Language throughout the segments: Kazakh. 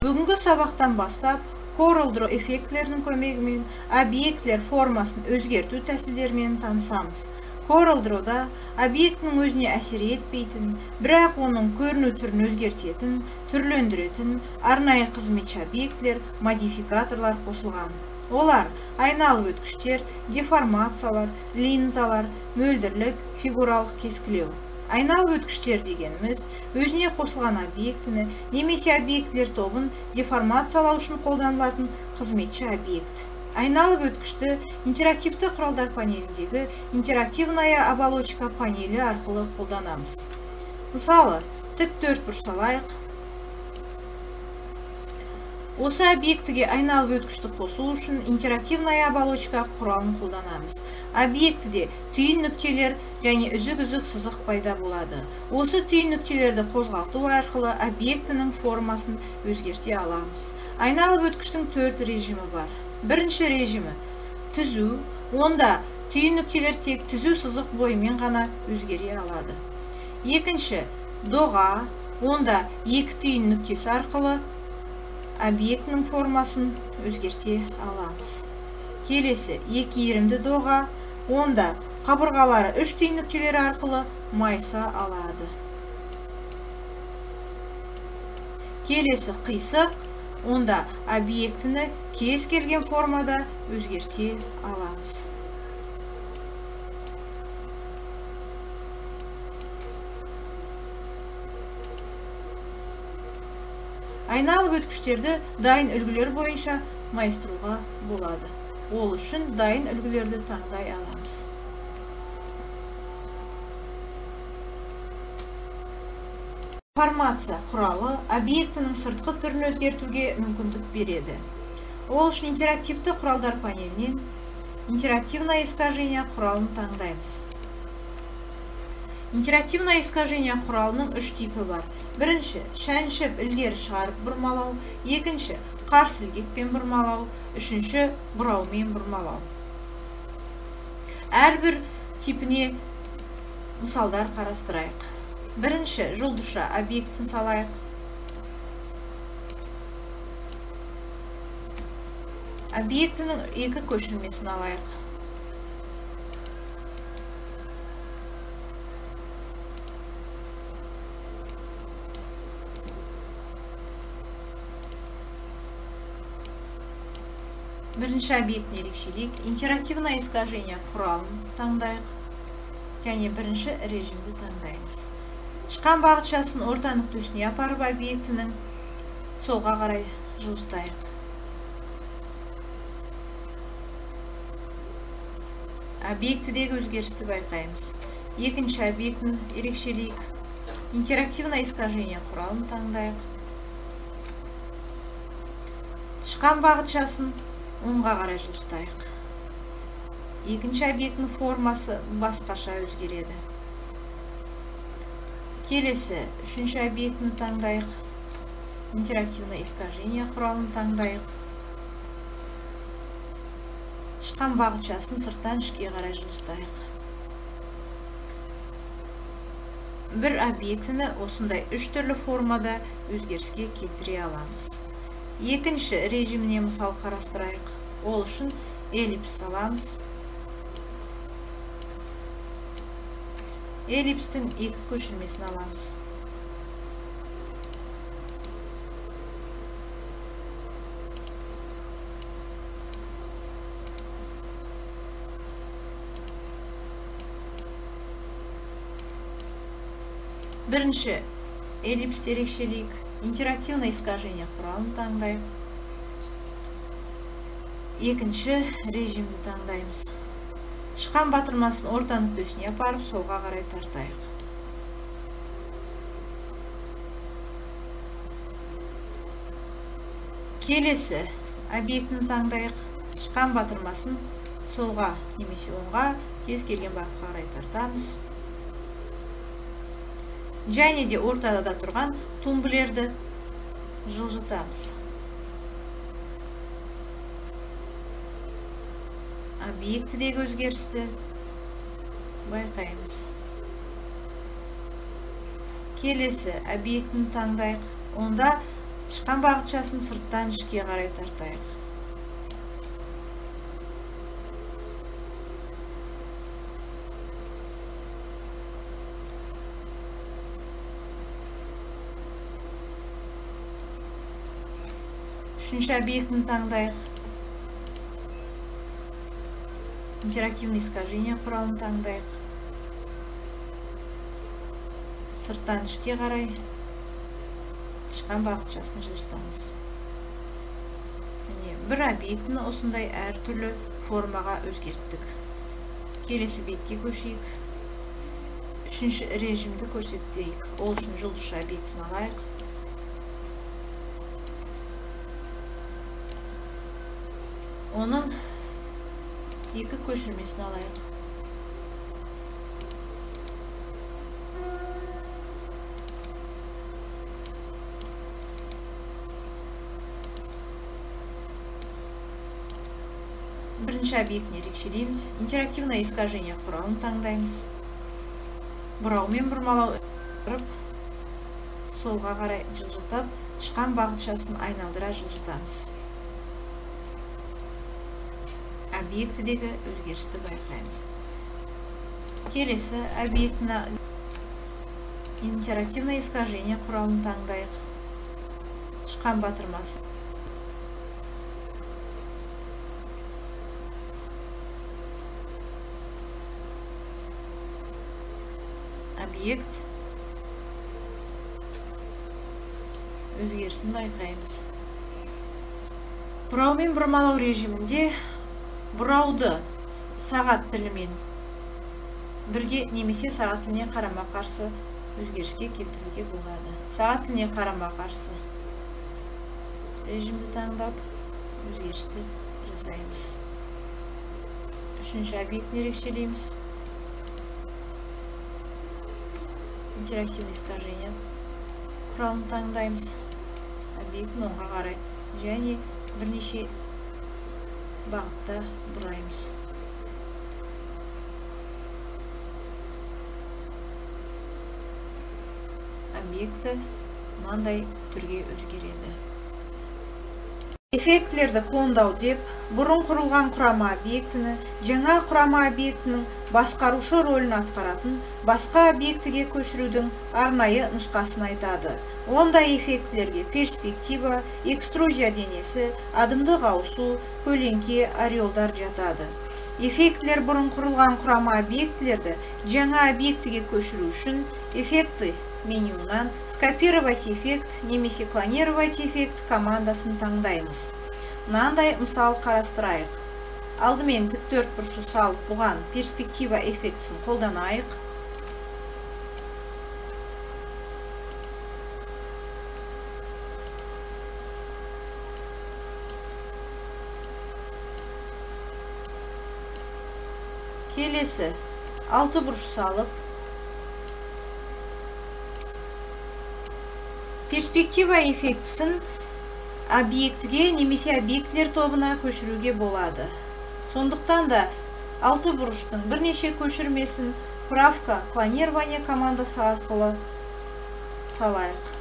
Бүгінгі сабақтан бастап CorelDRAW эффектілерінің көмегімен объектілер формасын өзгерту тәсілдерімен танысамыз. CorelDRAW-да объектінің өзіне әсер етпейтін, бірақ оның көріну түрін өзгертетін, түрлендіретін арнайы қызметші объектілер, модификаторлар қосылған. Олар айналып өткіштер, деформациялар, линзалар, мөлдірлік, фигуралық кескілеу. Айналып өткіштер дегеніміз өзіне қосылған объектіні немесе объектілер тобын деформациялау үшін қолданылатын қызметші объект. Айналып өткішті интерактивті құралдар панеліндегі интерактивная оболочка панелі арқылы қолданамыз. Мысалы, тік төрт бұрыш салайық. Осы объектіге айналып өткішті қосу үшін интерактивная оболочка құралын қолданамыз. Объектіде түйін нүктелер және үзік-үзік сызық пайда болады. Осы түйін нүктелерді қозғалту арқылы объектінің формасын өзгерте аламыз. Айналып өткіштің төрт режимі бар. Бірінші режимі түзу, онда түйін нүктелер тек түзу сызық бойымен ғана өзгере алады. Екінші доға, онда екі түйін нүктесі арқылы объектінің формасын өзгерте аламыз. Келесі екі иірімді доға, онда қабырғалары үш түйін нүктелері арқылы майыса алады. Келесі қисық, онда объектіні кез келген формада өзгерте аламыз. Айналып өткіштерді дайын үлгілер бойынша майыстыруға болады. Ол үшін дайын үлгілерді таңдай аламыз. Деформация құралы объектінің сыртқы түрін өзгертуге мүмкіндік береді. Ол үшін интерактивті құралдар панелінен интерактивное искажение құралын таңдаймыз. Интерактивное искажение құралының үш типі бар. Бірінші, шәншіп ілгері шығарып бұрмалау. Екінші, қарсы ілгекпен бұрмалау. Үшінші, бұраумен бұрмалау. Әрбір типіне мысалдар қарастырайық. Бірінші, жұлдызша объектісін салайық. Объектінің екі көшірмесін алайық. Бірінші объектіні ерекшелейік. Интерактивное искажение құралын таңдайық. Және бірінші режимді таңдаймыз. Тышқан бағытшасын орта нүктесіне апарып объектінің солға қарай жылжытайық. Объектідегі өзгерісті байқаймыз. Екінші объектіні ерекшелейік. Интерактивное искажение құралын таңдайық. Тышқан бағытшасын оңға қарай жылжытайық. Екінші объектінің формасы басқаша өзгереді. Келесі үшінші объектіні таңдайық. Интерактивное искажение құралын таңдайық. Тышқан бағытшасын сырттан ішке қарай жылжытайық. Бір объектіні осындай үш түрлі формада өзгеріске келтіре аламыз. Екінші режиміне мысал қарастырайық. Ол үшін эллипс аламыз. Эллипстің екі көшірмесін аламыз. Бірінші эллипсті ерекшелейік. Интерактивное искажение құралын таңдайық. Екінші режимді таңдаймыз. Тышқан батырмасын орта нүктесіне апарып, солға қарай тартайық. Келесі объектіні таңдайық. Тышқан батырмасын солға немесе оңға кез келген бағытқа қарай тартамыз. Және де ортада тұрған тумблерді жылжытамыз. Объектідегі өзгерісті байқаймыз. Келесі объектіні таңдайық. Онда Тышқан бағытшасын сырттан ішке қарай тартайық. Үшінші объектіні таңдайық. Интерактивное искажение құралын таңдайық. Сырттан ішке қарай тышқан бағытшасын жылжытамыз. Міне, бір объектіні осындай әртүрлі формаға өзгерттік. Келесі бетке көшейік. Үшінші режимді көрсетейік. Ол үшін жұлдызша объектісін алайық. Оның екі көшірмесін алайық. Бірінші объектіні ерекшелейміз. Интерактивное искажение құралын таңдаймыз. Бұраумен бұрмалау солға қарай жылжытып, тышқан бағытшасын айналдыра жылжытамыз. Объектідегі өзгерісті байқаймыз. Келесі объектіні интерактивное искажение құралын таңдайық. Тышқан батырмасы. Объект өзгерісін байқаймыз. Бұраумен бұрмалау режимінде бұрауды сағат тілімен бірге немесе сағат тіліне қарама-қарсы өзгеріске келтіруге болады. Сағат тіліне қарама-қарсы режимді таңдап өзгерісті жасаймыз. Үшінші объектіні ерекшелейміз. Интерактивное искажение құралын таңдаймыз. Объектіні оңға қарай және бірнеше бағытта бұраймыз. Объекті мынандай түрге өзгереді. Эффектілерді клондау деп, бұрын құрылған құрама объектіні жаңа құрама объектінің басқарушы рөлін атқаратын басқа объектіге көшірудің арнайы нұсқасын айтады. Ондай эффектілерге перспектива, экструзия денесі, адымдық ауысу, көлеңке, ореолдар жатады. Эффектілер бұрын құрылған құрама объектілерді жаңа объектіге көшіру үшін эффекты менюнан скопировать эффект немесе клонировать эффект командасын таңдаймыз. Мынандай мысал қарастырайық. Алдымен тік төрт бұрышы салып, бұған перспектива эффектісін қолданайық. Келесі алты бұрыш салып, перспектива эффектісін объектіге немесе объектілер тобына көшіруге болады. Сондықтан да алты бұрыштың бірнеше көшірмесін правка клонирование командасы арқылы салайық.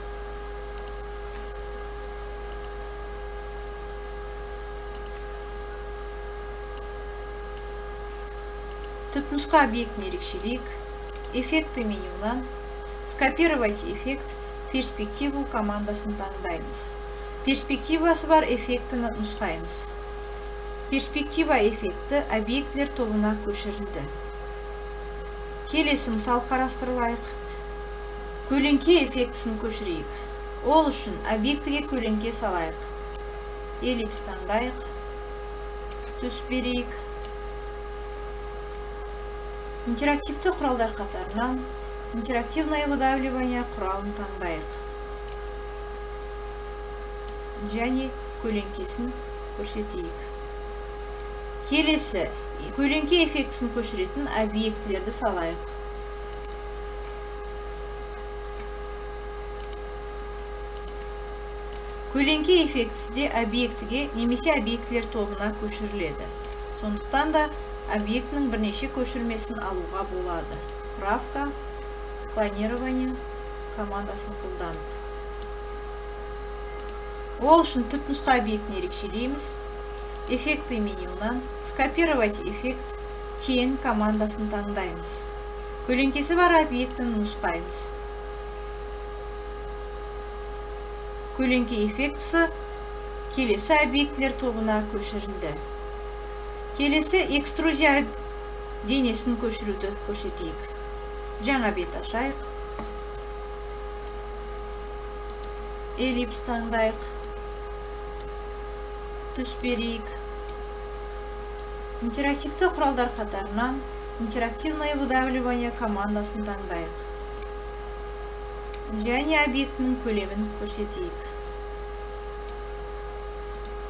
Түпнұсқа объектін ерекшелейік. Эффекты менюнан скопировать эффект перспективу командасын таңдаймыз. Перспективасы бар эффектіні нұсқаймыз. Перспектива эффекті объектілер тобына көшірілді. Келесі мысал қарастырылайық. Көлеңке эффектісін көшірейік. Ол үшін объектіге көлеңке салайық. Эллипс таңдайық. Түс берейік. Интерактивті құралдар қатарынан интерактивное выдавливание құралын таңдайық. Және көлеңкесін көрсетейік. Келесі көлеңке эффектісін көшіретін объектілерді салайық. Көлеңке эффектісі де объектіге немесе объектілер тобына көшіріледі. Сондықтан да объектінің бірнеше көшірмесін алуға болады. Правка клонирование командасын қолданып. Ол үшін түпнұсқа объектін ерекшелейміз. Эффекты менюынан скопировать эффект тең командасын таңдаймыз. Көлеңкесі бар объектіні нұсқаймыз. Көлеңке эффектісі келесі объектілер тобына көшірілді. Келесі экструзия денесін көшіруді көрсетейік. Жаңа бет ашайық. Эллипс таңдайық. Түс берейік. Интерактивті құралдар қатарынан интерактивное выдавливание командасын таңдайық. Және объектінің көлемін көрсетейік.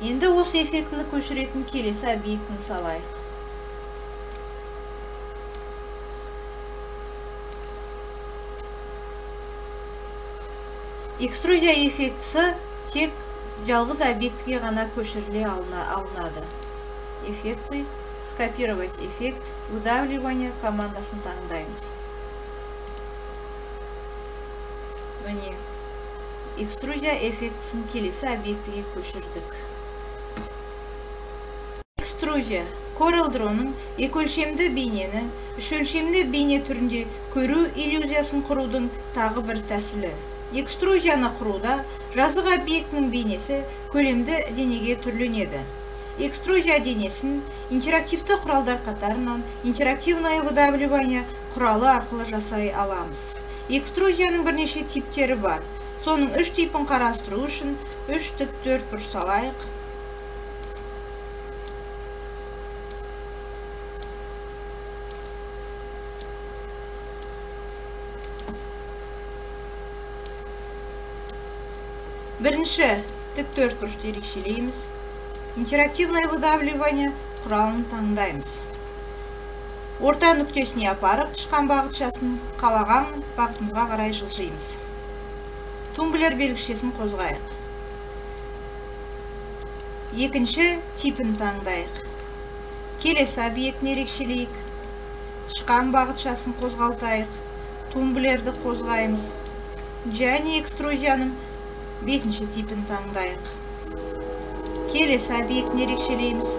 Енді осы эффектіні көшіретін келесі объектіні салайық. Экструзия эффектісі тек жалғыз объектіге ғана көшіріле алынады. Эффекты, скопировать эффект, выдавливание командасын таңдаймыз. Міне, экструзия эффектісін келесі объектіге көшірдік. Экструзия CorelDRAW-ның екі өлшемді бейнені үш өлшемді бейне түрінде көру иллюзиясын құрудың тағы бір тәсілі. Экструзияны құруда жазық объектінің бейнесі көлемді денеге түрленеді. Экструзия денесін интерактивті құралдар қатарынан интерактивное выдавливание құралы арқылы жасай аламыз. Экструзияның бірнеше типтері бар. Соның үш типін қарастыру үшін үш тік төрт бұрыш салайық. Бірінші тік төрт бұрышты ерекшелейміз. Интерактивное выдавливание құралын таңдаймыз. Орта нүктесіне апарып, тышқан бағытшасын қалаған бағытымызға қарай жылжимыз. Тумблер белгішесін қозғайық. Екінші типін таңдайық. Келесі объектіні ерекшелейік. Тышқан бағытшасын қозғалтайық. Тумблерді қозғаймыз. Және экструзияның бесінші типін таңдайық. Келесі объектіні ерекшелейміз.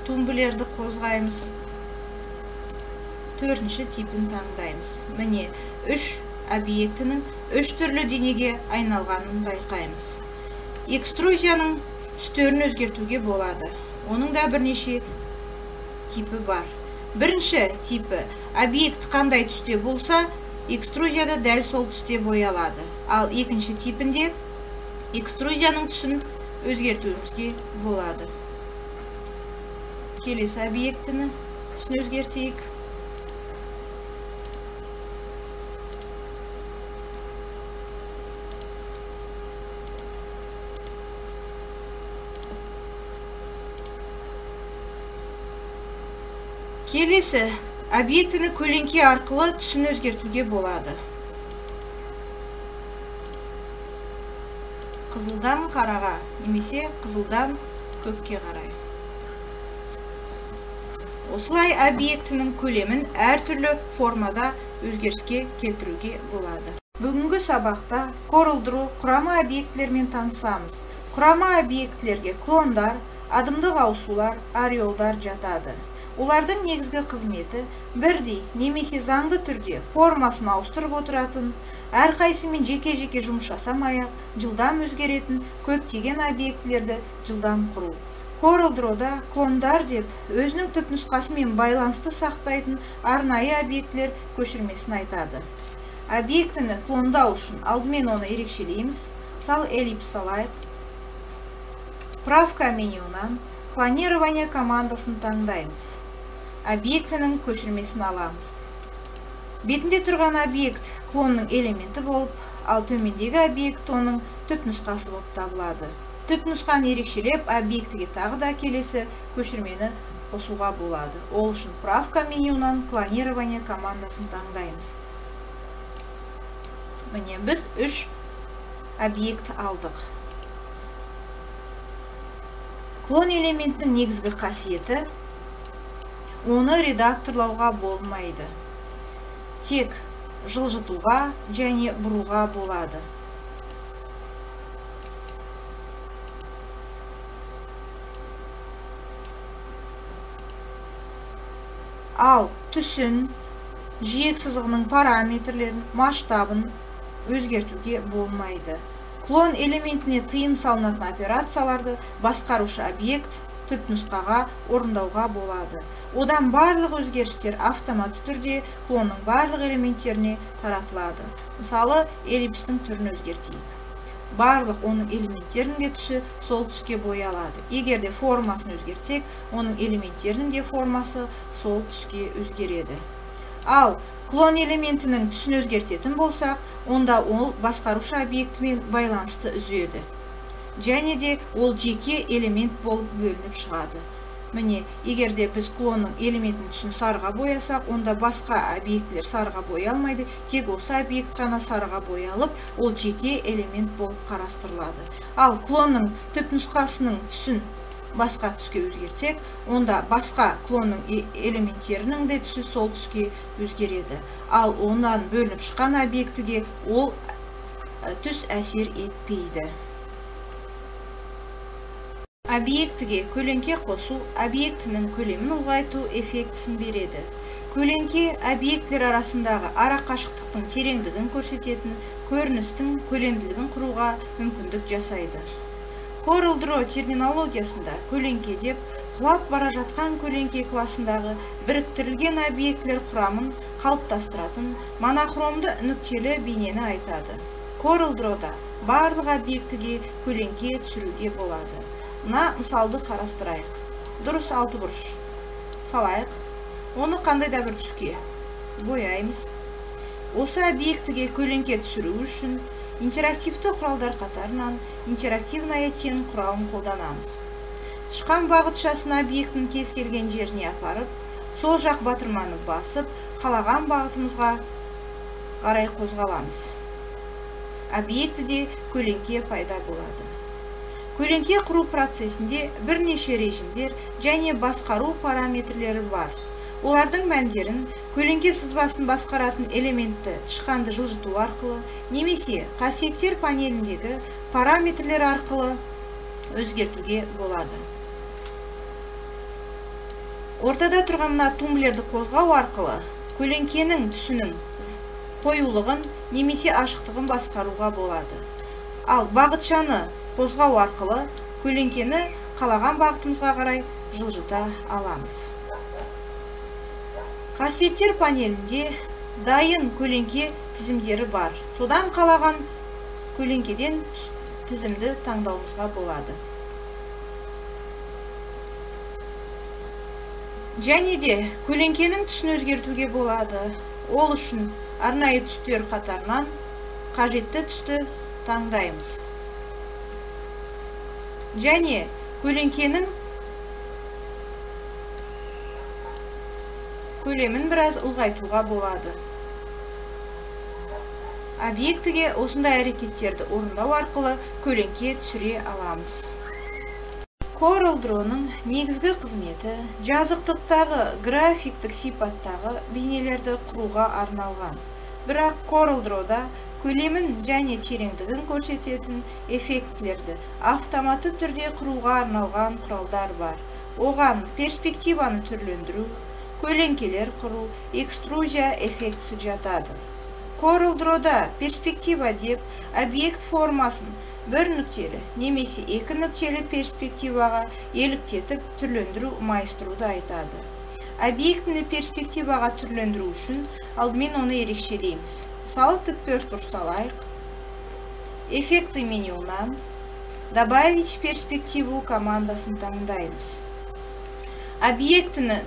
Тумблерді қозғаймыз. Төртінші типін таңдаймыз. Міне, үш объектінің үш түрлі денеге айналғанын байқаймыз. Экструзияның түстерін өзгертуге болады. Оның да бірнеше типі бар. Бірінші типі объект қандай түсте болса, экструзияда дәл сол түсте боялады. Ал екінші типінде экструзияның түсін өзгертуімізге болады. Келесі объектіні түсін өзгертейік. Келесі объектіні көлеңке арқылы түсін өзгертуге болады. Қызылдан қараға немесе қызылдан көкке қарай. Осылай объектінің көлемін әртүрлі формада өзгеріске келтіруге болады. Бүгінгі сабақта CorelDRAW құрама объектілермен танысамыз. Құрама объектілерге клондар, адымдық ауысулар, ореолдар жатады. Олардың негізгі қызметі бірдей немесе заңды түрде формасын ауыстырып отыратын, әрқайсымен жеке-жеке жұмыс жасамай-ақ, жылдам өзгеретін көптеген объектілерді жылдам құру. CorelDRAW-да клондар деп өзінің түпнұсқасымен байланысты сақтайтын арнайы объектілер көшірмесін айтады. Объектіні клондау үшін алдымен оны ерекшелейміз. Мысалы, эллипс салайық. Правка менюынан клонирование командасын таңдаймыз. Объектінің көшірмесін аламыз. Бетінде тұрған объект клонның элементі болып, ал төмендегі объект оның түпнұсқасы болып табылады. Түпнұсқаны ерекшелеп, объектіге тағы да келесі көшірмені қосуға болады. Ол үшін правка менюынан клонирование командасын таңдаймыз. Міне, біз үш объект алдық. Клон элементінің негізгі қасиеті оны редакторлауға болмайды. Тек жылжытуға және бұруға болады. Ал түсін, жиек сызығының параметрлерін, масштабын өзгертуге болмайды. Клон элементіне тыйым салынатын операцияларды басқарушы объект түпнұсқаға орындауға болады. Одан барлық өзгерістер автоматты түрде клонның барлық элементтеріне таратылады. Мысалы, эллипстің түрін өзгертейік. Барлық оның элементтерінің де түсі сол түске боялады. Егер де формасын өзгертсек, оның элементтерінің де формасы сол түске өзгереді. Ал клон элементінің түсін өзгертетін болсақ, онда ол басқарушы объектімен байланысты үзеді. Және де ол жеке элемент болып бөлініп шығады. Міне, егер де біз клонның элементінің түсін сарыға боясақ, онда басқа объектілер сарыға боялмайды, тек осы объект қана сарыға боялып, ол жеке элемент болып қарастырылады. Ал клонның түпнұсқасының түсін басқа түске өзгертсек, онда басқа клонның элементтерінің де түсі сол түске өзгереді. Ал онан бөлініп шыққан объектіге ол түс әсер етпейді. Объектіге көлеңке қосу объектінің көлемін ұлғайту эффектісін береді. Көлеңке объектілер арасындағы арақашықтықтың тереңдігін көрсететін көріністің көлемділігін құруға мүмкіндік жасайды. CorelDRAW терминологиясында көлеңке деп құлап бара жатқан көлеңке класындағы біріктірілген объектілер құрамын қалыптастыратын монохромды нүктелі бейнені айтады. CorelDRAW-да барлық объектіге көлеңке түсіруге болады. Мына мысалды қарастырайық. Дұрыс алты бұрыш салайық. Оны қандай да бір түске бояймыз. Осы объектіге көлеңке түсіру үшін интерактивті құралдар қатарынан интерактивная тень құралын қолданамыз. Тышқан бағытшасын объектінің кез келген жеріне апарып, сол жақ батырманы басып, қалаған бағытымызға қарай қозғаламыз. Объектіде көлеңке пайда болады. Көлеңке құру процесінде бірнеше режимдер және басқару параметрлері бар. Олардың мәндерін көлеңке сызбасын басқаратын элементті тышқанды жылжыту арқылы немесе қасиеттер панеліндегі параметрлер арқылы өзгертуге болады. Ортада тұрған мына тумблерді қозғау арқылы көлеңкенің түсінің қоюлығын немесе ашықтығын басқаруға болады. Ал бағытшаны қозғау арқылы көлеңкені қалаған бағытымызға қарай жылжыта аламыз. Қасиеттер панелінде дайын көлеңке тізімдері бар. Содан қалаған көлеңкеден тізімді таңдауымызға болады. Және де көлеңкенің түсін өзгертуге болады. Ол үшін арнайы түстер қатарынан қажетті түсті таңдаймыз. Және көлеңкенің көлемін біраз ұлғайтуға болады. Объектіге осындай әрекеттерді орындау арқылы көлеңке түсіре аламыз. CorelDRAW-ның негізгі қызметі жазықтықтағы графиктік сипаттағы бейнелерді құруға арналған. Бірақ CorelDRAW-да көлемін және тереңдігін көрсететін эффектілерді автоматты түрде құруға арналған құралдар бар. Оған перспективаны түрлендіру, көлеңкелер құру, экструзия эффектісі жатады. CorelDRAW-да перспектива деп объект формасын бір нүктелі немесе екі нүктелі перспективаға еліктетіп түрлендіру майыстыруды айтады. Объектіні перспективаға түрлендіру үшін алдымен оны ерекшелейміз. Мысалы, тік төртбұрыш салайық. Эффекты менюынан «Добавить перспективу» командасын таңдаймыз. Объектіні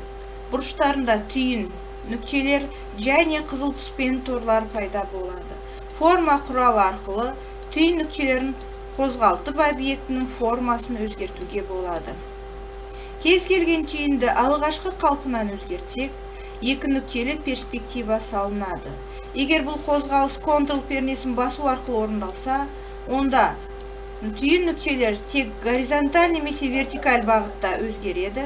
бұрыштарында түйін, нүктелер және қызыл түспен торлар пайда болады. Форма құралы арқылы түйін нүктелерін қозғалтып объектінің формасын өзгертуге болады. Кез келген түйінді алғашқы қалпынан өзгертсек, екі нүктелі перспектива салынады. Егер бұл қозғалыс Ctrl пернесін басу арқылы орындалса, онда түйін нүктелер тек горизонталь немесе вертикаль бағытта өзгереді,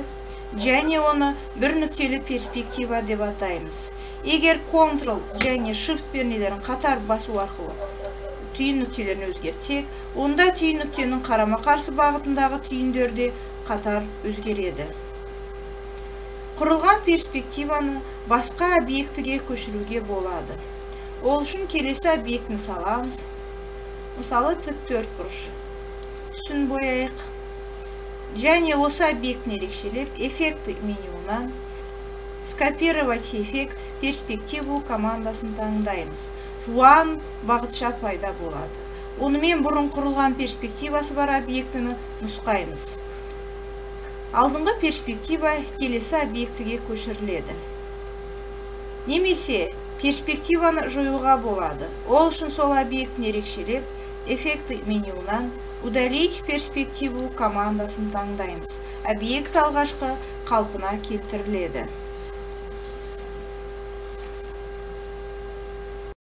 және оны бір нүктелі перспектива деп атаймыз. Егер Ctrl және Shift пернелерін қатар басу арқылы түйін нүктелерін өзгертсек, онда түйін нүктенің қарама-қарсы бағытындағы түйіндер де қатар өзгереді. Құрылған перспективаны басқа объектіге көшіруге болады. Ол үшін келесі объектіні саламыз. Мысалы, тік төртбұрыш түсін бояйық. Және осы объектіні ерекшелеп, эффекты менюынан скопировать эффект перспективу командасын таңдаймыз. Жуан бағытша пайда болады. Онымен бұрын құрылған перспективасы бар объектіні нұсқаймыз. Алдыңғы перспектива келесі объектіге көшіріледі. Немесе перспективаны жоюға болады. Ол үшін сол объектіні ерекшелеп, эффекты менюынан удалить перспективу командасын таңдаймыз. Объект алғашқы қалпына келтіріледі.